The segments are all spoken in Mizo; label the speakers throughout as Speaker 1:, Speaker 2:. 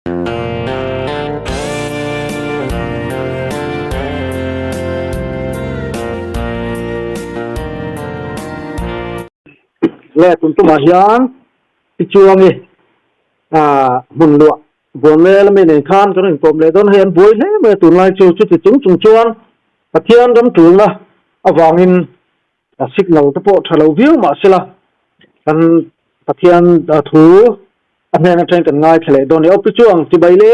Speaker 1: Le tun tumah hian tichuangi hmun luah buan lel ami nen khan kan inkawm leh dawn hei an buai hle mai a tunlai chu chuti chung chung chuan Pathian ram tulna avangin A signal te pawh tha lo viau mah sela kan Pathian thu a hnen atangin kan ngaithla leh dawn a ni. Aw pi chuang chibai le.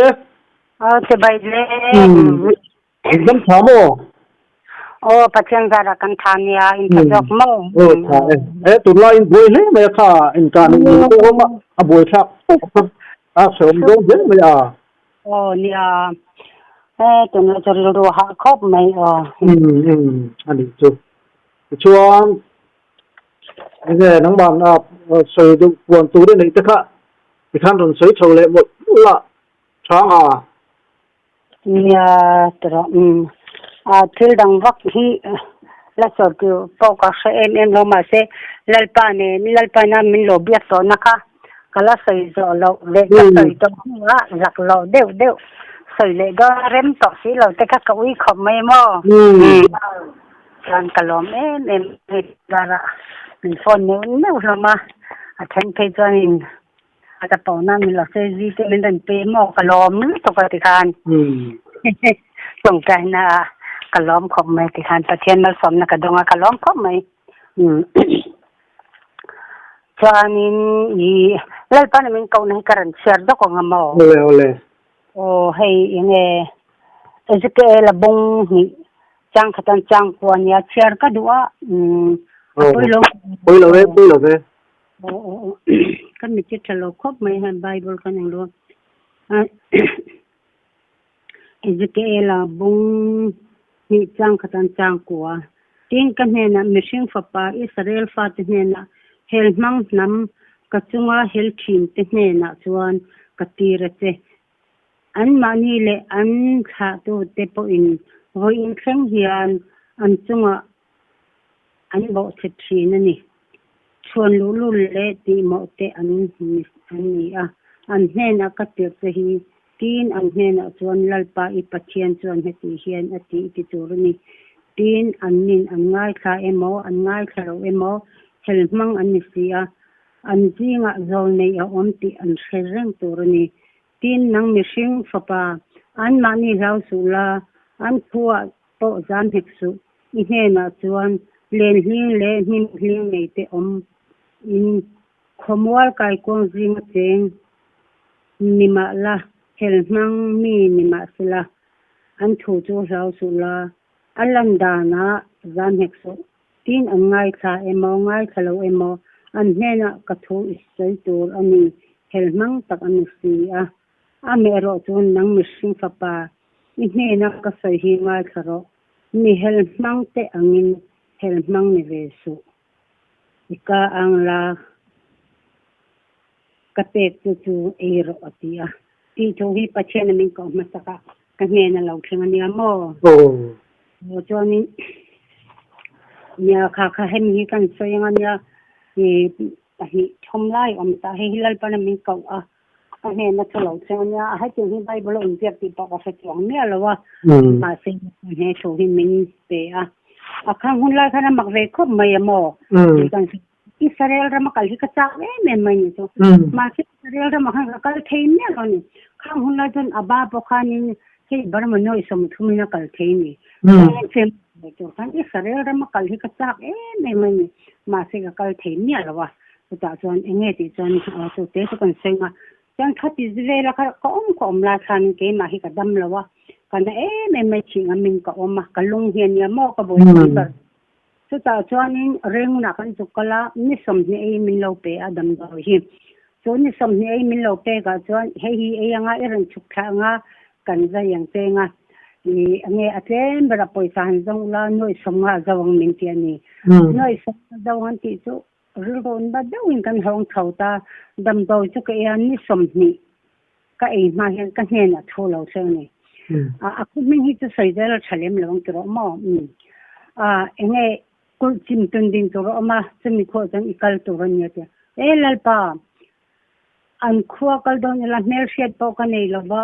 Speaker 2: Aw chibai le.
Speaker 1: In dam tha maw?
Speaker 2: Aw Pathian zarah kan tha nia in tha zawk maw?
Speaker 1: Aw tha e. E tunlai in buai hle mai a kha inkah nih nih pawh awm a a buai thlak a hrehawm dawn hle mai a.
Speaker 2: Aw nia e tunlai chu rilru a hah khawp mai aw.
Speaker 1: A nih chu. Tichuan, enge nangmah a sawi deuh puan tur i neih te kha tikhan rawn sawi chho leh mawlh mawlh a, tha nga.
Speaker 2: Nia tawh umm a thil dang vak hi la sawi tur pawh ka hre em em lo mahse Lalpa nen Lalpa ina min lo biak tawhna kha ka la sawi zawh loh leh ka sawi tawh hnuah zak loh deuh deuh sawi leh dawn a rem tawh si lo te kha ka ui khawp mai maw. Chuan ka lawm em em hei darah min phone neuh neuh hlawm a, a then phei chuanin a ta pawh nan min lo sawi zui te min rawn pe maw ka lawm lutuk a tikhan tawngtaina ah ka lawm khawp mai tikhan Pathian malsawmna ka dawng a ka lawm khawp mai chuanin ih Lalpana min kohna hi ka rawn chhiar dawk ang a maw?
Speaker 1: Awle awle.
Speaker 2: Aw hei enge Ezekiel a bawng hnih Chang khatan chang pawh a nia chhiar ka duh a umm a pawi lo
Speaker 1: pawi lo e pawi lo ve
Speaker 2: aw aw aw ka mi che tha lo khawp mai hian bible ka eng lo a Ezekiel a bung hnih chang khatan chang kua tin ka hnenah mihring fapa Israel fate hnenah hel hmang hnam ka chunga hel thin te hnenah chuan ka tir a che Anmahni leh an thlahtute pawhin vawiin thleng hian an chungah an bawhchhe thin a ni. Chhuan luhlul leh tihmawh te an ni a, an hnenah ka tirh che hi, tiin an hnenah chuan Lalpa i Pathian chuan heti hian a ti ti tur a ni. Tiin an nin an ngaithla emaw an ngaithla lo emaw hel hmang an ni si a, An zingah zawlnei a awm tih an hre reng tur a ni. Tin, nang mihring fapa, anmahni hlau suh la, an thuah pawh zam hek suh. I hnenah chuan len hling leh hnim hling nei te awm in khawmual kaikuang zinga cheng ni mah la, hel hmang mi ni mah sela, an thu chu hlau suh la, a lan danah zam hek suh. Tin, an ngaithla emaw, ngaithla lo emaw, an hnenah ka thu i sawi tur a ni, hel hmang tak a ni si a. Amah erawh chu nang mihring fapa, i hnena ka sawi hi ngaithla rawh, mi hel hmang te angin hel hmang ni ve suh. I ka ang la, ka pek chu chu ei rawh a ti a. Tih thu hi Pathian a min koh hmasak a, ka hnena lo thleng a nia maw? Aw chuanin nia kha kha hemi hi kan sawi ang a nia i pahnih thawm lai awm ta hei hi Lalpana min koh a ka hnena thu lo thleng a nia a hetiang hi Bible a inziak tih pawh ka hre chuang miah lo a mahse he thu hi min pe a a khang hun lai khan a mak ve khawp mai a maw kan Israel rama kal hi ka chak em em mai ni chu. Mahse Israel rama khan ka kal thei miah lo ni. Khang hun lai chuan Abba pawh khanin hei Burma nuai sawmthum in a kal thei ni. Tlem tur khan Israel rama kal hi ka chak em em mai ni. Mahse ka kal thei miah lo a. Chutah chuan enge tih chuan chu te chu kan sawi nga. Chuan khati vela kha ka awm ka awm lai khanin keimah hi ka dam lo a. Ka na em em mai thih ngamin ka awm a. Ka lung hi a nia maw ka buaipui ber. Chutah chuanin Rengunah kan chuk kal a, ni sawmhnih ei min lo pe a damdawi hi. Chu ni sawmhnih ei min lo pekah chuan hei hi ei anga i rawn chhuk thlah anga kan zai ang che anga i enge a tlem berah pawisa han zawng ula nuaih sawm nga a zo ang min ti a ni. Nuaih sawm a zo ang an tih chu rilru in bat deuhin kan hawng chho ta, damdawi chu ka ei a ni sawmhnih ka ei hma hian ka hnenah thu lo thleng a ni. A khu hming hi chu sawi zel a tha lem lo ang tiraw maw? Enge kulh chim tun ding tur a awm a, chumi khuah chuan i kal tur a nia tia. E Lalpa! An khua kal dawn ila hmelhriat pawh ka nei lo va,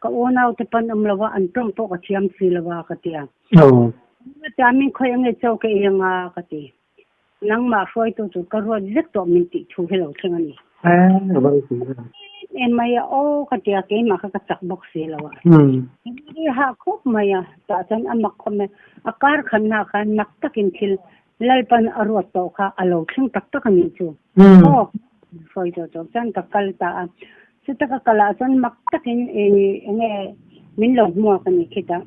Speaker 2: ka unaute pawn awm lo va, an tawng pawh ka thiam si lo va ka ti a. Tia min khawi ange chaw ka ei anga ka ti. Nangmah hruaitu tur ka ruat vek tawh min tih thu hi lo thleng a ni. Em mai a aw ka ti a, keimah kha ka chak bawk si lo a. I hah khawp mai a, tah chuan a mak khawp mai. A kar khannaah khan mak takin thil Lalpan a ruat tawh kha a lo thleng tak tak a nih chu. Aw, sawi tawh tawh chuan ka kal ta a. Chuta ka kal ah chuan mak takin eng nge min lo hmuak a nih khitah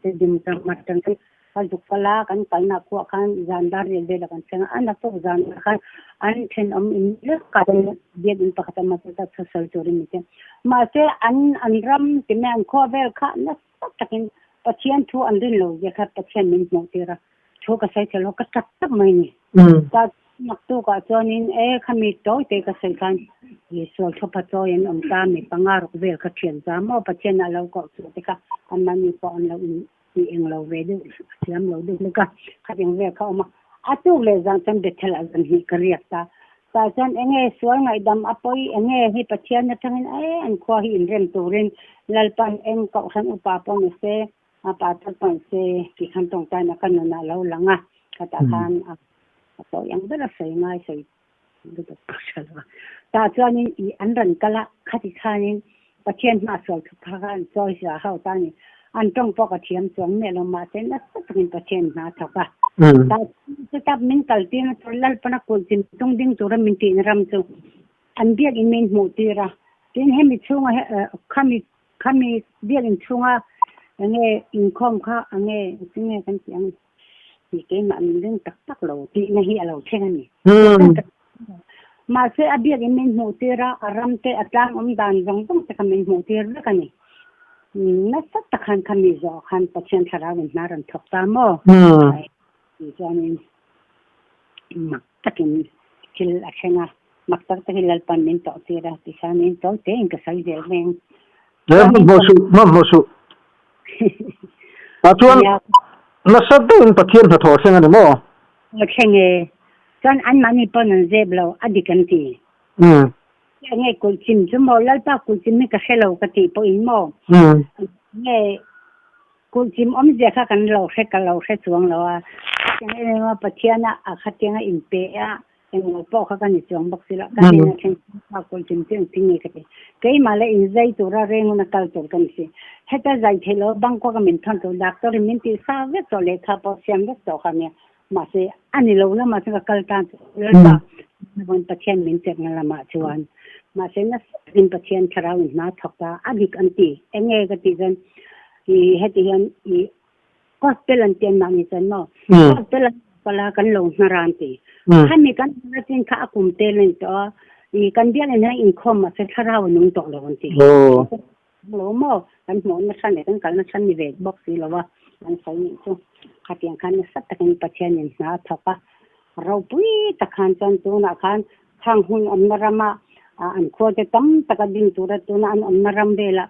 Speaker 2: te dim ka hmat tang chuan ka zuk kal a, kan kalna khuah khan zan dar riat velah kan thleng a, a naktuk zan ah khan an thenawm in lek ah chuan biakinn pakhat a awm a, chuta thusawi turin min ti a. Mahse an an ram ti mai an khua vel kha nasa takin Pathian thu an rin lo zia kha Pathian min hmuh tir a. Thu ka sawi thei lo, ka tap tap mai ni. Ta naktukah chuanin e khami tawi te ka sawi khan sual thupha chawi an awm ta mi panga ruk vel kha thian za maw Pathian a lo koh chu te kha anmahni pawh an lo in ti eng lo ve deuh a thiam lo deuh hlek a khatiang vel kha a awm a. A tuk leh zan chuan Bethel ah zan hnih ka riak ta. Tah chuan enge sual ngaihdam a pawi enge hi Pathian atangin e an khua hi inrem turin Lalpan eng kohhran upa pawh ni se A pa tak pawn se ti khan tawngtaina ka nunah a lo lang a, khatah khan a tawi ang ber a sawi ngai sawi lutuk pawh hre lo a. Tah chuanin i an rawn kal a, khati khanin Pathian hma sual thuk kha khan chawi zia ho ta ni. An tawng pawh ka thiam chuang miah lo mahse nasa takin Pathian hna a thawk a. Tah chuan chutah min kaltirna tur Lalpana kulh chin tung ding tura min tihna ram chu an biakin min hmuhtir a. Tin hemi chhunga khami Khami biakinn chhunga enge inkhawm kha enge engtin nge kan tih ang tih keimah min ring tak tak lo tihna hi a lo thleng a ni. Mahse a biakinn min hmuh tir a, a ram te a tlang awm dan zawng zawng te kha min hmuh tir vek a ni. Nasa tak khan khami zawh khan Pathian thlarau in hna rawn thawk ta maw? Tih chuanin mak takin thil a thleng a. Mak tak takin Lalpan min tawh tir a, tichuanin tawi tein ka sawi zel mai ang.
Speaker 1: He hmanhmawh suh, hmanhmawh suh. Ah chuan nasa deuhin Pathian hnathawh a thleng a ni maw?
Speaker 2: A thleng e. Chuan anmahni pawn an zep lo, a dik an ti. Enge kulhchim chu maw? Lalpa kulhchim hi ka hre lo ka tih pawhin maw? Enge Kulhchim awmzia kha kan lo hre ka lo hre chuang lo a, chutiang em em a Pathian a a khatiang a inpe a, engmaw pawh kha ka ni chuang bawk si lo, ka hnenah thleng pa kulhchim chu engtin nge ka ti, keimah leh inzai tura reng huna kal tur ka ni si, heta zai theih lo bangkua ka min thawn tur doctor in min tih sa vek tawh lehkha pawh siam vek tawh kha nia, mahse a ni lo lamah chuan ka kal tan chu Lalpa Pathian min pekna lamah chuan mahse nasa takin Pathian thlarau in hna thawk ta a dik an ti, enge ka tih chuan I heti hian i gospel an ti an mahni chuan maw gospel an kala kan lo hnar a an ti. Khami kan hnar chin kha a kum tel a ni tawh a, i kan biakinn hian inkhawm mahse thlarau a nung tawh lo an ti. Lo maw kan hmuhna chhan leh kan kalna chhan ni ve bawk si lo a an sawi nih chu. Khatiang khan nasa takin Pathianin hna a thawk a, ropui tak khan chuan tunah khan khang hun awmna rama an khuate tam taka ding tura tuna an awmna ram velah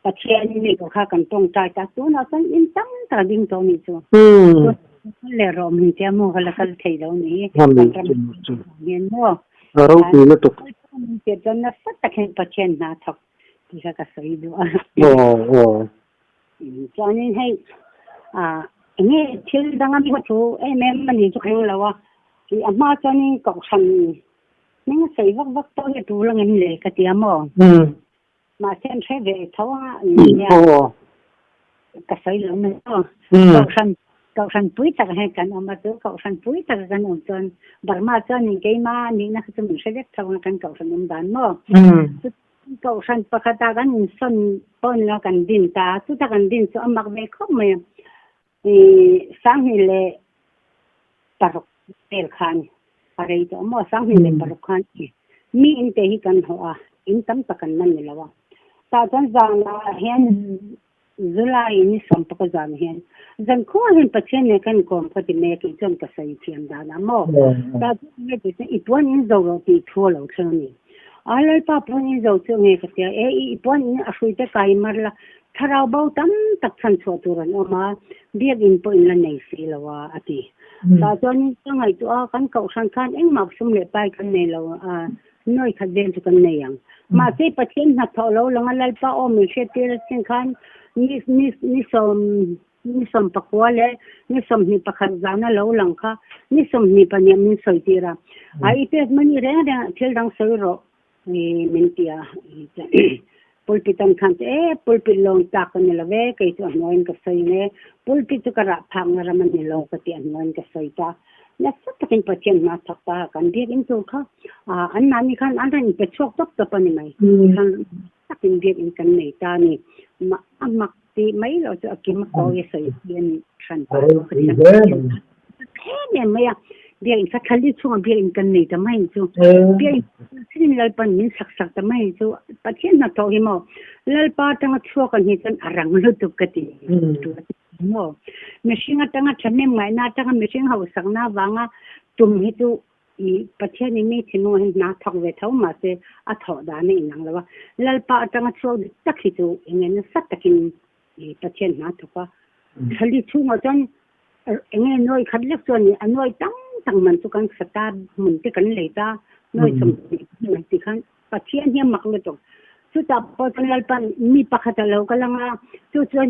Speaker 2: Pathian mi ko kha kan tawngtai ta tunah chuan in tam tak a ding tawh nih chu. Kal leh rawh min tia maw ka la kal thei lo ni. Kan ram hian maw.
Speaker 1: Ropui lutuk.
Speaker 2: Min tia chuan nasa tak hian Pathian hna thawk tih kha ka sawi duh a. Chuanin hei enge thil danga mi thu em em a ni chu ka ring lo a. A hma chuanin kohhran hming a sawi vak vak tawh hi a tul angem le ka tia maw. Mahse an hre ve tho a nia. Ka sawi lo mai aw. Kohhran kohhran pui tak hian kan awm a chu kohhran pui tak kan awm chuan Burma chuan in keima nihna kha chu min hre vek tho a kan kohhran awm dan maw. Kohhran pakhat ah kan insawn pawn lo kan din ta a chuta kan din chu a mak ve khawp mai a. I sanghnih leh paruk vel khan a rei tawh maw sanghnih leh paruk khan mi in te hi kan hawh a in tam tak kan man ni lo a tah chuan zanah hian July ni sawmpaka zan hian zan khuah hian Pathian nen kan inkawm kha ti mek in chuan ka sawi thiam dan a maw tah chuan nge ti chuan i puan in zo rawh tih thu a lo thleng a ni a Lalpa puan in zo chu nge ka tia e i puan in a hrui te kai mar la Thlarau bo tam tak chhan chhuah tur an awm a, biakinn pawh in la nei si lo a, a ti. Tah chuan ka ngaihtuah a, kan kohhran khan engmah sum leh pai kan nei lo a, Nuai khat vel chu kan nei ang. Mahse Pathian hnathawh lo langa Lalpa aw min hriattir asin khan ni ni ni sawm ni 14 leh ni 21 zana lo lang kha ni 22 min sawi tir a. A i pek mani reng reng thil dang sawi rawh min ti a. Pulpit an khan chu e pulpit lawng tlak ka ni lo ve kei chu a hnuaiin ka sawi ang e pulpit chu ka rah phakna ram a ni lo ka ti a hnuaiin ka sawi ta. Nasa takin Pathian hma thawk ta kan biakinn tur kha an mahni khan an rawn inpe chhuak tawp tawp a ni mai. Tikhan takin biakinn kan nei ta a ni. A mak tih mai loh chu a kim a kawi a sawi hi a ni hran pah lo ka ti a. Em em mai a, biakinn kha thali chhungah biakinn kan nei ta mai chu. Biakinn thlengin Lalpan min sak sak ta mai chu Pathian hnathawh hi maw Lalpa atanga chhuak an hi chuan a rang lutuk ka ti. Maw mihring atanga thahnem ngaihna atanga mihring hausakna avanga tum hi chu i Pathianin mi thinlungah hian hna thawk ve tho mahse a thawh dan a inang lo a. Lalpa atanga chhuak dik tak hi chu enge nasa takin i Pathian hna thawk a. Thali chhungah chuan enge nuai khat lek chuan a nuai tam tak man chu kan sa ta hmun te kan lei ta nuai 20 man ti khan Pathian hi a mak lutuk. Chutah pawh chuan Lalpan mi pakhat a lo kal anga chu chuan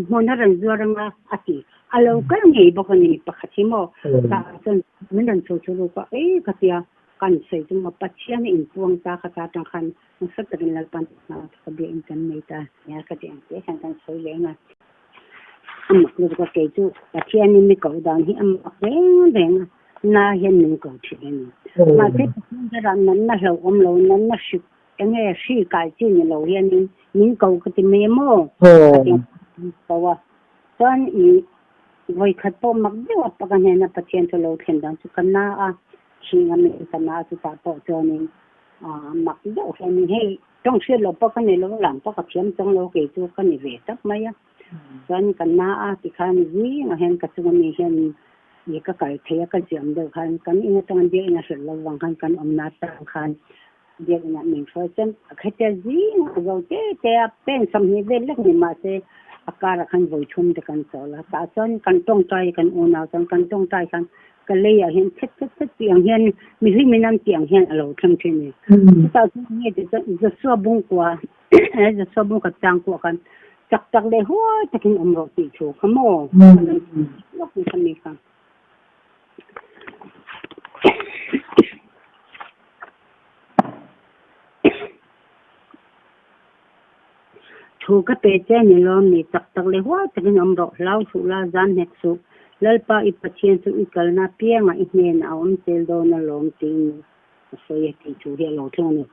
Speaker 2: hmun a rawn zuar anga a ti. A lo kal ngei bawk a ni mi pakhat hi maw. Tah chuan min rawn chho chho ruk a, ei ka tia kan sawi chu maw Pathian a inpuang ta kha ta atang khan nasa takin Lalpan hna ka biakin kan nei ta nia ka ti ang tih hian kan sawi leh anga. A mak lutuk a kei chu Pathianin mi koh dan hi a mak reng reng a. Na hian min ko thin a ni. Mahse Pathian zarah natna hlauhawm lo, natna hrik enge hri kai chi ni lo hianin min ko ka ti mai maw? A ti ko a. Chuan i vawikhat pawh mak deuh a ka hnena Pathian chu lo thlen dan chu ka na a, thing a min ka na a chutah pawh chuanin mak deuh hianin hei tawng hriat loh pawh ka nei lo, lam pawh ka thiam chang lo kei chu ka ni ve tawp mai a. Chuan ka na a tikhan zingah hian ka chunga mi hian i ka kal thei a ka ziam deuh khan kan in atanga biakinn a hrilh lo vang khan kan awmna atang khan biakinn ah min hruai chuan khatia zingah zo te te a pen 20 vel lek ni mahse a karah khan vawi thum te kan chawl a tah chuan kan tawngtai kan unau chuan kan tawngtai khan ka leiah hian thet thet thet tih ang hian mihlim in an tih ang hian a lo thleng thin a ni. Chutah chuan nge ti chuan Joshua bungkua Joshua bungkua chang kuah khan chak tak leh huai takin awm rawh tih thu kha maw lawk ni kha mi kha. Thu ka pe che ni lawm ni, chak tak leh huai takin awm rawh, hlau suh la, zan hnek suh. Lalpa i Pathian chu i kalna apiangah i hnenah a awm tel dawn alawm tiin a sawi a tih thu hi a lo thleng a ni.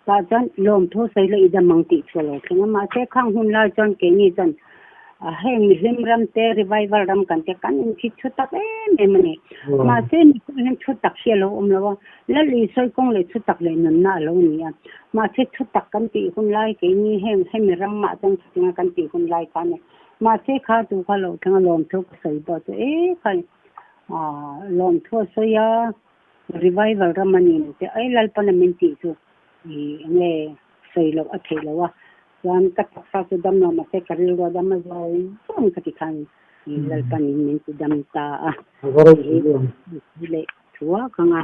Speaker 2: Tah chuan lawmthu sawi la i dam ang tih chu a lo thleng a, mahse khang hun lai chuan keini chuan heng mihlim ram te revival ram kan te kan inthit thu tak em em a ni. Mahse mipui hian thu tak hi a lo awm lo a, Lal Isua kawng leh thu tak leh nunna a lo ni a. Mahse thu tak kan tih hun lai keini heng hemi ramah chuan chutinga kan tih hun lai kha a ni. Mahse kha tu kha lo thleng a lawmthu ka sawi pawh chu e kha lawmthu a sawi a. Revival ram a ni te ai Lalpana min tih chu i enge sawi loh a theih loh a, chuan ka taksa chu dam lo mahse ka rilru a dam a zawi zawng ka ti khan i Lalpan in min ti dam ta a i leh thua ka nga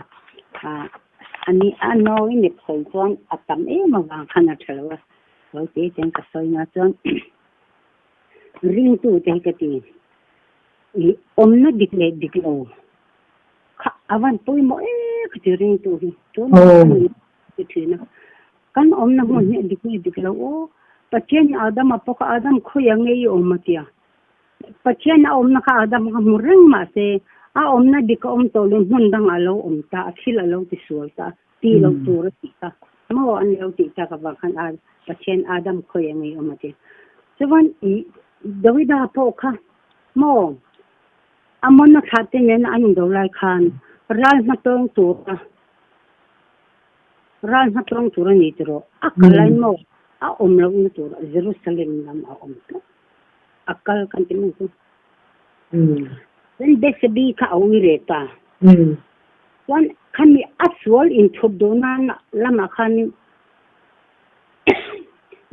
Speaker 2: a ni a nawi nep sawi chuan a tam em avang khan a tha lo a, sawi te ten ka sawi na chuan ringtu te hi ka ti i awmna dik leh dik lo. Kha a van pawimawh e ka ti ringtu hi tun ti thin a kan awmna hmun hi a dik nge dik lo aw Pathian Adam a pawh kha Adam khawi ang nge i awm a tia Pathian a awmna kha Adam kha hmu reng mahse a awmna dik a awm tawh lo hmun dang a lo awm ta a thil a lo ti sual ta ti loh tur a ti ta maw an lo tih tak avang khan Pathian Adam khawi ang nge i awm a tia chuan i Davida pawh kha maw Amon a thlah te nen an indo lai khan ral hmatawng tura ral hmatawng tur a ni tiraw a kal lai maw a awm lohna tur Jerusalem lam a awm tlat a kal kan ti mai chu chuan Bethsabe kha a ui reh ta chuan khami a sual inthup duh nan lamah khanin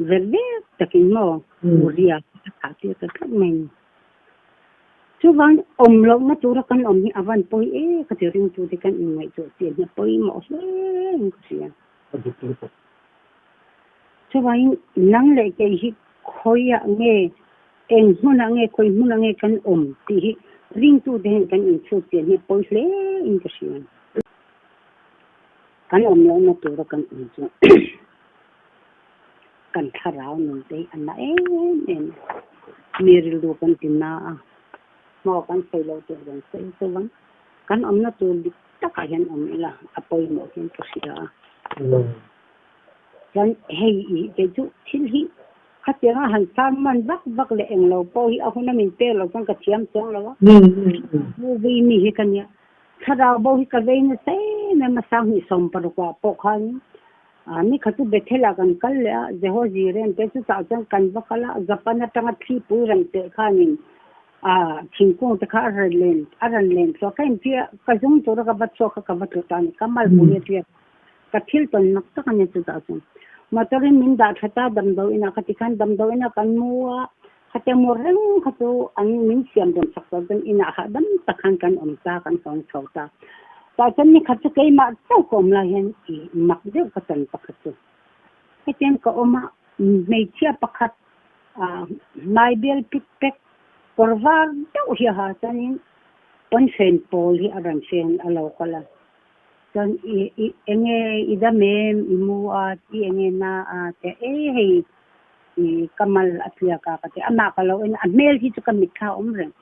Speaker 2: ver vek takin maw Uria a thah tir ta tlat mai ni. Chuvang awm lohna tura kan awm hi a van pawi e ka ti ringtute kan inngaihtuah chian hi a pawimawh hle in ka hria. Chuvangin nang leh kei hi khawiah nge eng hmunah nge khawi hmunah nge kan awm tih hi ringtute hian kan inchhut chian hi a pawi hle in ka hria. Kan awm lohna tura kan awm chu kan thlarau nun te hi a na em em a, mi rilru kan ti na a, hmaw kan sawi loh tur kan sawi chu vang, kan awmna tur dik takah hian awm ila a pawimawh hian ka hria a. Chuan hei i kei chu thil hi khatianga han sang man vak vak leh englo pawh hi a huna min pek loh chuan ka thiam chuang lo a, movie mi hi ka nia. Thlarau bo hi ka vei nasa em em a, 2016 ah pawh khan ni kha chu Bethel ah kan kal leh a, Jehozi rem te chutah chuan kan va kal a, Japan atanga thlipui rem teh khanin thingkung te kha a rawn len a rawn len chhuak a, ka inpia ka zung tura ka va chhuak kha ka va tlu ta a ni, ka malpui a tia ka thil tawn mak tak a ni chutah chuan. Motor in min dah that a damdawi inah kha tikhan damdawi inah kan mu a, Khate mur reng kha chu an min siam rem sak lo chuan inah hahdam tak khan kan awm ta, kan hawng chho ta. Tah chuan nikhat chu keimah chauh ka awm lai hian i mak deuh ka chan pakhat chu. Hetiang ka awm a, hmeichhia pakhat hmai bial pik pek kawr var deuh hi a ha chuanin pawnfen pawl hi a rawn fen a lo kal a. Chuan i i enge i dam em i mu a ti enge na a tia e hei I ka mal a tliak a ka ti. Amah ka lo en a, a hmel hi chu ka mitthla a awm reng.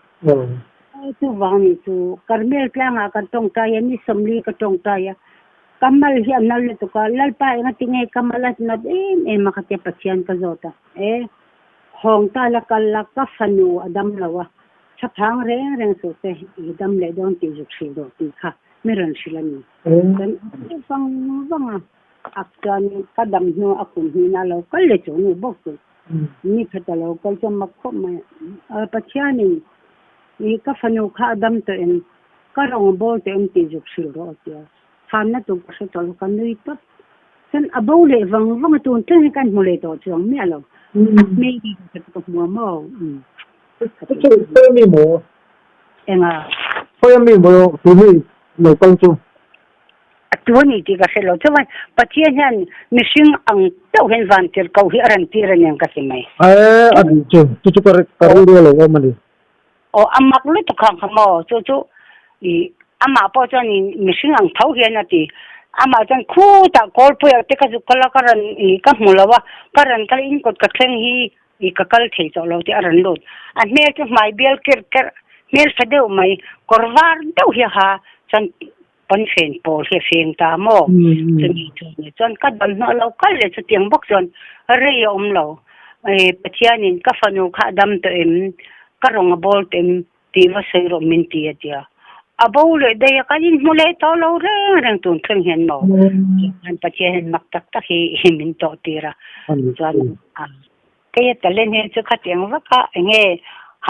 Speaker 2: Chuvang nih chu Karmel tlangah ka tawngtai a, ni 40 ka tawngtai a, ka mal hi a nal lutuk a, Lalpa engati nge ka mal a nat em em a ka tia Pathian ka zawt a, e hawng ta la kal la ka fanu a dam lo a, thlaphang reng reng suh se i dam leh dawn tih zuk hrilh rawh tih kha mi rawn hrilh a ni. Kan vang vang a. A chuan ka dam hnu a kum hnin a lo kal leh chu nu bawk chu ni khat a lo kal chuan mak khawp mai a. Pathianin i ka fanu kha a dam tawh em, ka rawng bawl tawh em tih zuk hrilh rawh a ti a. Chhanna tur ka hre tawh lo, ka nui tawp. Chuan a bo leh vang vang a, tun thleng hi kan hmu leh tawh chuang miah lo. A hmel hi ka hre ka hmu a maw?
Speaker 1: Khawi ami maw?
Speaker 2: Enga?
Speaker 1: Khawi ami maw tuni lo kal chu?
Speaker 2: A tu a ni tih ka hre lo. Chuan Pathian hian mihring ang chauh hian vantir ko hi a rawn tir a niang ka ti mai.
Speaker 1: Ae a nih chu, chu chu ka ka rilru a lo awm a ni.
Speaker 2: Aw a mak lutuk khang kha maw, chu chu i amah pawh chuan i mihring ang tho hian a ti. Amah chuan khutah kawlpuiah te ka zuk kal a, ka rawn i ka hmu lo a, ka rawn kal in kawt ka thleng hi i ka kal thei tawh lo tih a rawn lut. A hmel chu hmai bial kerh kerh, hmel tha deuh mai, kawr var deuh hi a ha, chuan Pawnfen pawl hi a feng ta maw? Chumi chu ni chuan ka dam hnawh lo kal leh chutiang bawk chuan rei a awm lo. Pathianin ka fanu kha a dam tawh em? Ka rawng a bawl tawh em? tih va sawi rawh min ti a tia. A bo leh daih a, kan inhmu leh tawh lo reng reng tun thleng hian maw? Chuan Pathian hian mak tak tak hi min tawh tir a. Chuan kei a talent hi chu khatiang vak a enge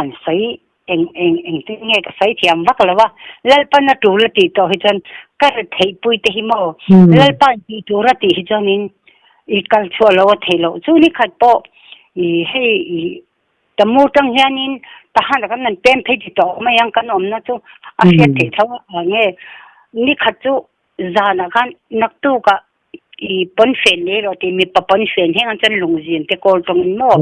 Speaker 2: han sawi Eng eng engtin nge ka sawi thiam vak lo a, Lalpan a tul a tih tawh hi chuan ka ri theihpui te hi maw? Lalpan tih tur a tih hi chuanin i kal chhuah lo a theih loh. Chu ni khat pawh i hei i Tamu tang hianin Tahan ah kan han pem phei ti tawh mai ang kan awmna chu a hriat theih tho a nge. Ni khat chu zanah khan naktukah i pawnfen lei rawh tih mipa pawnfen heng an chuan lungzin te kawl tawng in maw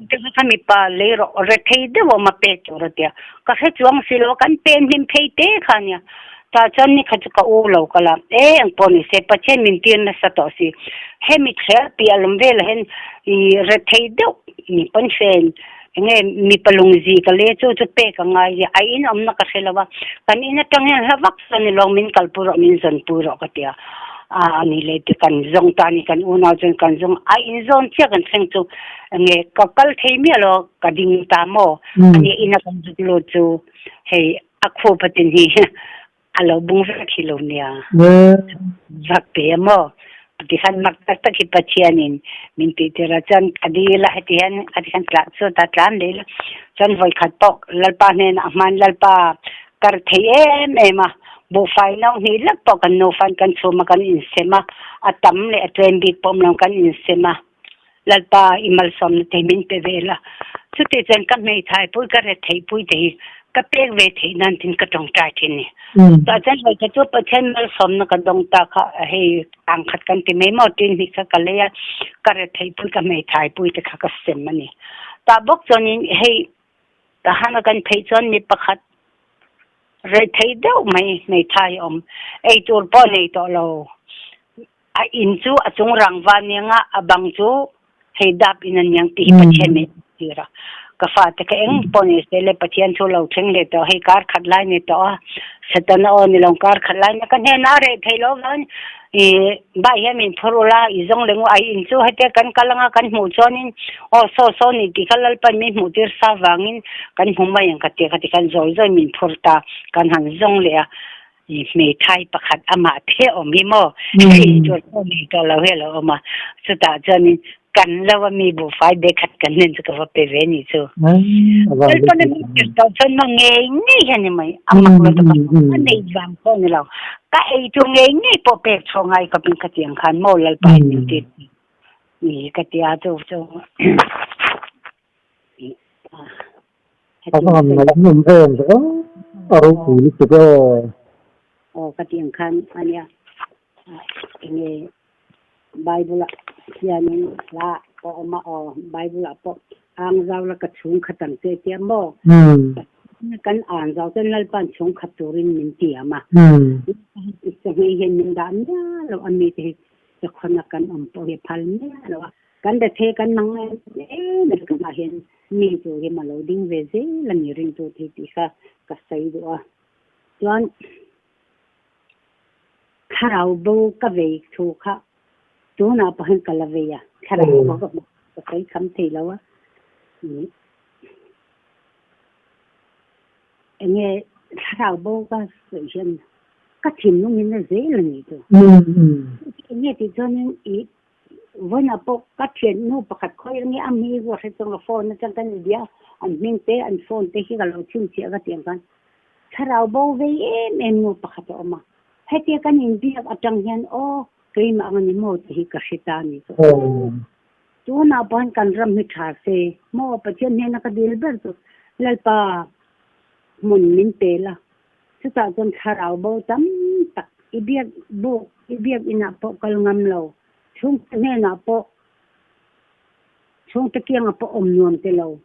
Speaker 2: te kha mipa lei rawh rethei deuh awm a pek tur a tia ka hre chuang si lo kan pen hlim phei te kha nia tah chuan ni kha chu ka u lo ka la e eng pawh ni se Pathian min tir nasa tawh si hemi thler piah lawm velah hian i rethei deuh mi pawnfen enge mipa lungzi ka le chu chu pek a ngai a a in awmna ka hre lo a kan in atang hian hla vak chuan ni lawng min kalpui rawh min zawnpui rawh ka tia a ani leh ti kan zawng ta ni kan unau chuan kan zawng a in zawn chiah kan thleng chu enge ka kal thei miah lo ka ding ta maw ani ina kan zuk lut chu hei a khup a tin hi a lo bung vek hi lo nia. Vak pe a maw? Tikhan mak tak tak hi Pathianin min tih tir a, chuan ka dil a, heti hian a tikhan tla chu ta tlan leh ila, chuan vawi khat pawh Lalpa hnenah a hman Lalpa kar thei em em a, buhfai no hnih lek pawh kan nufain kan chhum a, kan insem a, a tam leh a tlem bik pawh awm lo kan insem a, Lalpa i malsawmna te min pe ve la. Chutih chuan ka hmeithai pui ka retheih pui te hi. Ka pek ve theih nan tin ka tawngtai thin ni. Ta chan hoi ka chu Pathian malsawmna ka dawng ta kha hei tang khat kan ti mai maw tin hi kha ka lei a, ka re theih pui ka hmeithai pui te kha ka sem a ni. Ta bawk chuanin hei tahan a kan theih chuan mi pakhat re thei deuh mai hmeithai a awm ei tur pawh nei tawh lo. A inn cu a cung rangva niang ah a bang cu hei dap in an niang ti hi Pathian min tir a. Ka fate ka eng pawh ni se le Pathian thu lo thleng le tawh hei kar khat lai ni tawh a Satan a aw ni lo kar khat lai na ka hnen a reh thei lo van i ba hian min phur ula i zong le ngu ai in chu hete kan kal anga kan hmuh chuanin aw so so ni ti kha Lalpan min hmuh tir sa vangin kan hmu mai ang ka ti ka ti khan zawi zawi min phur ta kan han zong leh a i hmeithai pakhat amah the awm hi maw hei tur pawh nei tawh lo hi a lo awm a chutah chuanin kan lo a mi buhfai be khat kan nen chu ka va pe ve ni chu lalpan a mi tir tawh chuan ma ngei ngei hian ni mai a mak lo tak a nei vang pawh ni lo ka ei tur ngei ngei pawh pek chhuah ngai khawpin ka tiang khan maw lalpa in min tir ni ka tia chu chu
Speaker 1: A va han ngaihnawm em ve aw, a ropui lutuk e aw.
Speaker 2: Aw ka tih ang khan ania enge Bible ah hianin hla pawh a awm a aw Bible ah pawh ang zau la ka chhung khat ang che tia maw kan ang zau chuan Lalpa'n chhung khat turin min tiam a chawhmeh hian min dah miah lo a mite hi chawkhawna kan awm pawh hi a phal miah lo a. Kan rethei kan mang em em em tunah hian mi tur hi ma lo ding ve zel a ni ringtu thei tih kha ka sawi duh a. Chuan thlarau bo ka vei thu kha tunah pawh hian ka la vei a, thlarau bo ka hmu ka sawi kham thei lo a. Enge thlarau bo ka sawi hian ka thinlung in a zel a ni chu. Enge tih chuanin i Vawiinah pawh ka thiannu pakhat khawi nge a hming hi hre chuang lo phone atang kan inbia an hming te an phone te hi ka lo chhinchhiah ka tih ang khan thlarau bo vei em em nu pakhat a awm a, hetia kan inbiak atang hian aw keimah ang a ni maw tih hi ka hre ta a ni chu. Tunah pawh hian kan ram hi tha se maw Pathian hnena ka dil ber chu Lalpa hmun min pe la Chutah chuan thlarau bo tam tak i biak buk, i biak inah pawh kal ngam lo, chhungte hnenah pawh, chhungte kiangah pawh awm nuam te lo.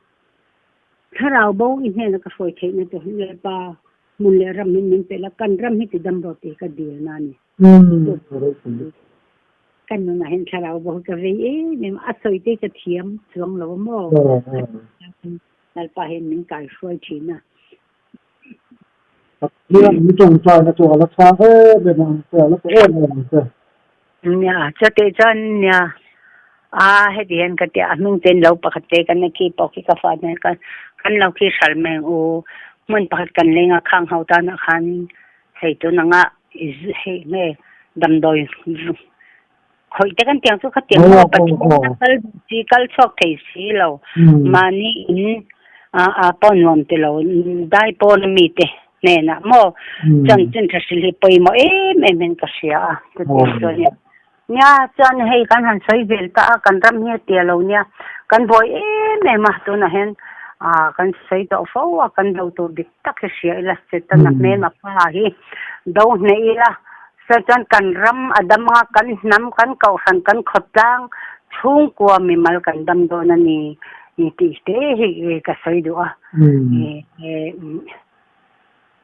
Speaker 2: Thlarau bo i hnena ka hruai theihna chu Lalpa hmun leh ram hi min pe la, kan ram hi ti dam rawh tih ka dilna a ni. Kan nunah hian thlarau bo hi ka vei em em a, a sawi te hi ka thiam chuang lo a maw? Lalpa hian min kaihruai thin a.
Speaker 1: Pathian mi tawngtaina chu a la chhang em em ang che, a la pe em em ang che.
Speaker 2: Nia, chutih chuan nia, a heti hian ka tia, a hming ten lo pakhat te kan khi pawh khi ka fa nen khan kan lo khi hral mai ang u, hmun pakhat kan leng a khang ho tanah khan hei tun anga hei nge damdawi khawih te kan tiang chu kha tiang maw Pathian a kal duh si kal chhuak thei si lo mahni in a pawh nuam ti lo dai pawn a mi te hnenah maw chanchin tha hrilh hi pawimawh em em in ka hria a chutiang chuan nia chuan hei kan han sawi vel ta a kan ram hi a tia lo nia kan buai em em a tunah hian kan sawi tawh fo a kan do tur dik tak hi hria ila Setana hmelma pa hi do hneh ila Chuan kan ram a dam anga kan hnam, kan kohhran, kan khawtlang chhungkua mimal kan dam dawn a ni tih te hi ka sawi duh a.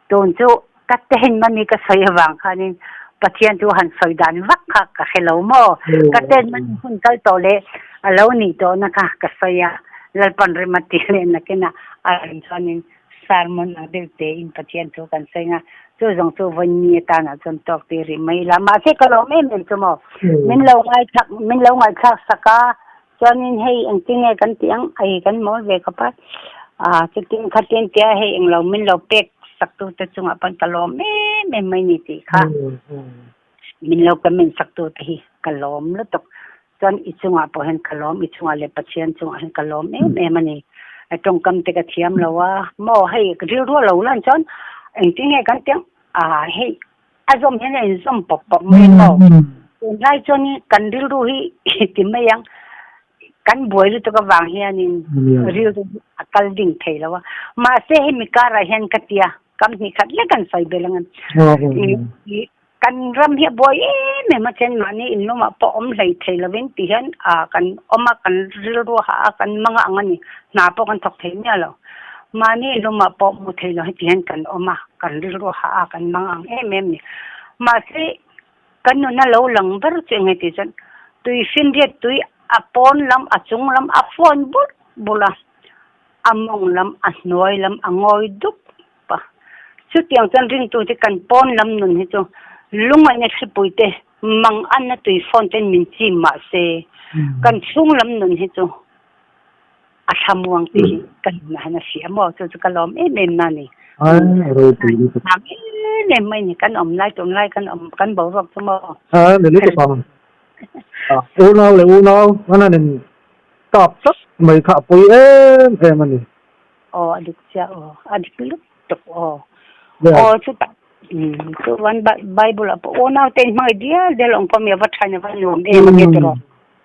Speaker 2: Tun chu ka ten mani ka sawi avang khanin Pathian chu han sawi dan vak kha ka hre lo maw? Ka ten mani hun kal tawh leh a lo nih tawhna kha ka sawi a, Lalpan rem a ti leh nakin a a rem chuanin Sermon ang deuh tein Pathian thu kan sawi nga, chu zawng chu vawiin atanah chuan tawk tir rih mai ila. Mahse ka lawm em em chu maw, min lo ngaithak min lo ngaihthlak sak a, chuanin hei engtin nge kan tih ang, ai kan mawl ve khawp a, ah chutin khatin tia hei englo min lo pek sak tu te chungah pawn ka lawm em em mai ni tih kha min lo comment sak tu te hi ka lawm lutuk. Chuan i chungah pawh hian ka lawm, i chungah leh Pathian chungah hian ka lawm em em a ni. A tawngkam te ka thiam lo a, maw hei rilru a lo lan chuan engtin nge kan tiang ah hei a zawm hian a inzawm pawp pawp mai maw. Tunlai chuan kan rilru hi ti mai ang. Kan buai lutuk avang hianin rilru a kal ding thei lo a. Mahse hemi karah hian ka tia kam hnih khat lek an sawi belh ang em. Kan ram hi a buai em em a chen mahni inlumah pawh awm hlei thei lovin ti hian kan awm a kan rilru a hah a kan mang a ang a ni. Hna pawh kan thawk thei miah lo. Mahni inlumah pawh hmu thei lo heti hian kan awm a kan rilru a hah a kan mang ang em em a ni. Mahse Kan nuna lo lang ber chu eng nge tih chuan tui finriat tui a pawn lam a chung lam a fawn bulh bulh a, a mawng lam a hnuai lam a ngawi dup a. Chutiang chuan ringtu te kan pawn lam nun hi chu lungaihna thlipui te mang anna tui fawn ten min chim mah se kan chhung lam nun hi chu a thlamuang tih hi ka nunah hian a hria maw chu chu ka lawm em em na ni.
Speaker 1: Ai ropui lutuk.
Speaker 2: Am em em mai ni kan awm lai tun lai kan awm kan boruak chu maw.
Speaker 1: A ni lutuk ang. Unau leh unau an han in kap tlat mai kha a pawi em em a ni.
Speaker 2: Aw a dik chiah aw a dik lutuk aw. Aw chutah chuan Bible ah pawh unau te in hmangaih dial dial awm pawh mi a va thain a va nuam em a ti tawh.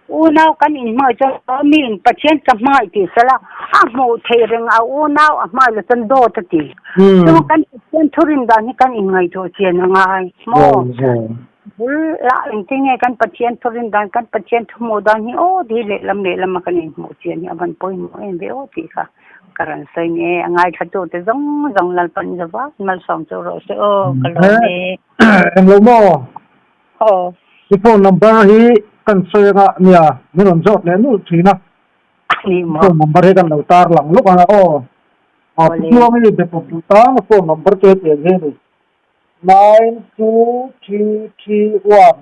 Speaker 2: Unau kan inhmangaih chuan aw mi in Pathian ka hmangaih tih sela a hmuh theih reng a unau a hmangaih lo chuan dawt a ti. Chuan kan Pathian thurin dan hi kan inngaihtuah chian a ngai maw? Bul lah engtin nge kan Pathian thurin dan kan Pathian thu hmuh dan hi aw ti lehlam lehlam a kan inhmuh chian hi a van pawimawh em ve aw tih kha ka rawn sawi ni e. A ngaithla tu te zawng zawng Lalpan zava malsawm chu rawh se aw ka lawm e.
Speaker 1: Englo maw?
Speaker 2: Aw.
Speaker 1: I phone number hi kan sawi anga nia min rawn zawt leh nulh thin a.
Speaker 2: Ani maw?
Speaker 1: Phone number hi kan lo tar lang lawk anga aw. A Putluang hi be pawp duh tang a phone number chu hetiang hi a ni, 92331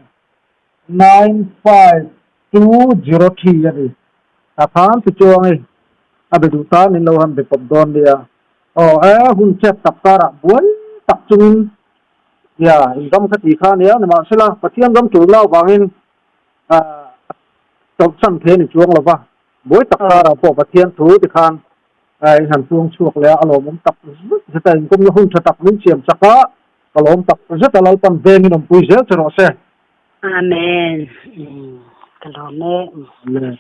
Speaker 1: 95203 a ni. A khan Putluang hi a be duh tan min lo han be pawp dawn nia. Aw e hun chep tak karah buai tak chungin Nia, in ram kha ti kha ania, nimahsela Pathian ram tur lau vangin chawlhsan thei a ni chuang lo va, buai tak karah pawh Pathian thu ti khan in han puang chhuak leh a, a lawmawm tak zet zet a, inkawmna hun tha tak min siam chak a, ka lawm tak zet a, Lalpan vengin awmpui zel che rawh se.
Speaker 2: Amen. Ka lawm e.
Speaker 1: Amen.